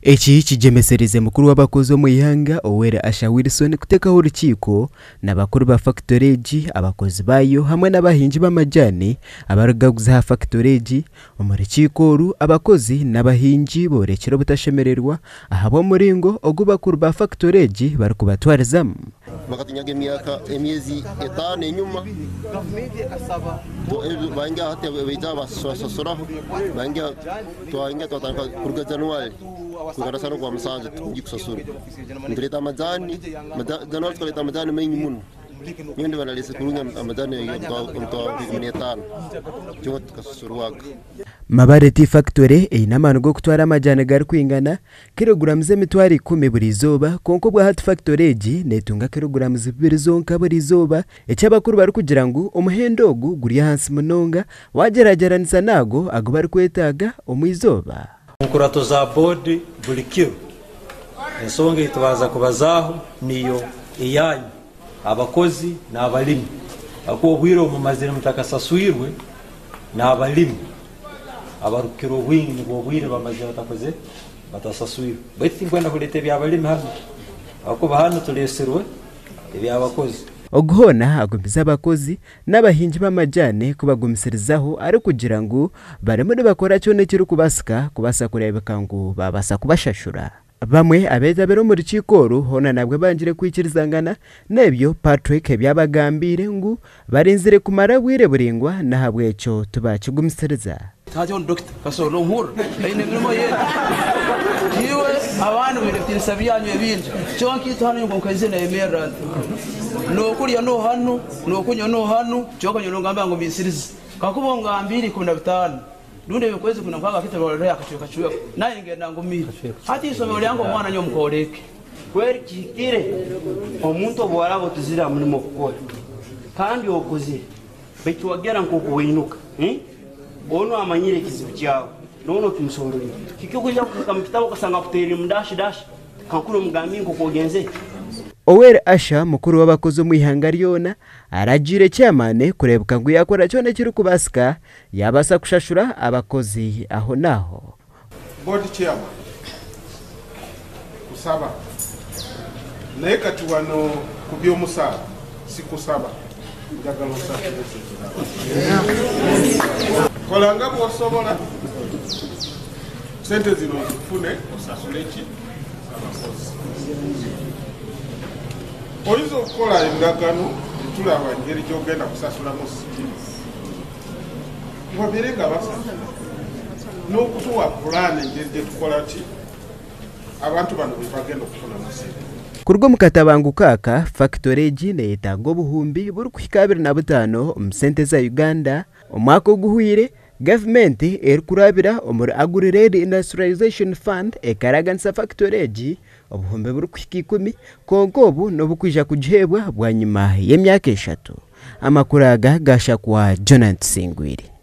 Eki kigyemeserize mukuru w'abakozi omu ihanga Owere Asher Wilson kutekaho orukiiko n'abakuru ba fakitori egi, abakozi baayo hamwe n'abahingi b'amajaani abarikugaguza aha fakitori egi. Omu rukiiko oru, abakozi n'abahingi boorekire obutashemererwa ahabw'omuringo ogu bakuru ba fakitori egi barikubatwarizamu. Bakatunyaga emyaka emyezi etaano enyuma, baingi hati baija basasuraho, baingi twahinga twatandika kuruga January kuhika na Ogwamusanju turi kusasura. Nitureeta amajaani, January tukareeta amajaani maingi muno. Nyowe ndiba nareetsire kurungi amajaani emitwaro nka ikumi n'etaano kyonka tukasasurwaga. Mabare Tea Factory eine amaani g'okutwara amajaani garikwingana Kiloguramu 100,000 buri izooba, kwonka obwahati fakitori egi netunga kiloguramu 2 zonka buri izooba, eki abakuru barikugira ngu omuhendo ogu guri ahansi munonga wagyeragyeranisa naago agu barikwetaaga omu izooba. Enkurato za boodi buri kiro. Ensonga ei tubanza kubazaaho niyo eyanyu abakozi n'abalimi ahakuba obwire obu mumazire mutakasaswirwe n'abalimi. Abarikukira obwingi nibwo obwire bamazire batakozire batasaswirwe. Baitu tinkwenda kureeta eby'abalimi hanu ahakuba hanu tureetsirwe eby'abakozi. Ogu hoona agumize abakozi n'abahingi b'amajaani kubagumisirizaho arikugira ngu barimu nibakora kyona ekirikubaasika kubaasa kureebeka ngu baabaasa kubashashura. Bamwe abeetabire omu rukiiko oru hoona nabwo bangire kwikirizangana n'ebyo Patrick ebi abagambiire ngu barinzire kumara obwire buraingwa n'ahabw'ekyo tibakigumisiriza. Hati onu Dokita Kasoro nomuhurira aine emirimo ye iwe abandi mwine ebitinisa byanyu ebingi kyonka itwe hanu nyowe nkaije nayemerra nti nokurya nohanu nokunywa nohanu kyonka nyowe nongambira ngu misiriza kakuba ongambiire 15 Rundi eby'okwezi 16 akitoroorerayo akacweka cweka, naye ngenda ngumire. Hati isomero lyange omwana nyowe mukooleke. Kweri kihikire omuntu obwaraba otizire ha mulimo kukora, kandi okozire, baitu wagera nkoku wainuka, onu amanyire ekizibu kyawe, nonu okimusoborolire. Kiki okwija kuhika mu kitabu okasanga akuterire mu dashi dashi, kankuru omugambire nkoku ogenzere? Owere Asher, mukuru w'abakozi omu ihanga ryona, aragiire chairman kureebeka ngu yaakora kyona ekirikubaasika Yaabaasa kushashura abakozi ahonaaho. Board chairman kusaba naye kati wano ku by'omusaala sikusaba njagala osasule sente z'abantu. Kola nga bw'osobola sente zino ozifune osasule ki abakozi. Oyinza okukola endagano netulaba engeri gy'ogenda kusasulamu Babeere nga basasula n'okutuwa pulaani engeri gye tukola ki abantu bano bwe bagenda okufunamu sente. Kuruga omu katabanguko aka, fakitori egi neyetaaga obuhumbi burikuhika 25 omu sente za Uganda. Omwaka oguhweire, gavumenti erikurabira omuri Agri-led Industrialization Fund ekaraganisa fakitori egi obuhumbi burikuhika ikumi kwonka obu n'obukwija kugiheebwa bwanyima y'emyaka eshatu. Amakuru aga gaashakwa Jonah Tusingwire.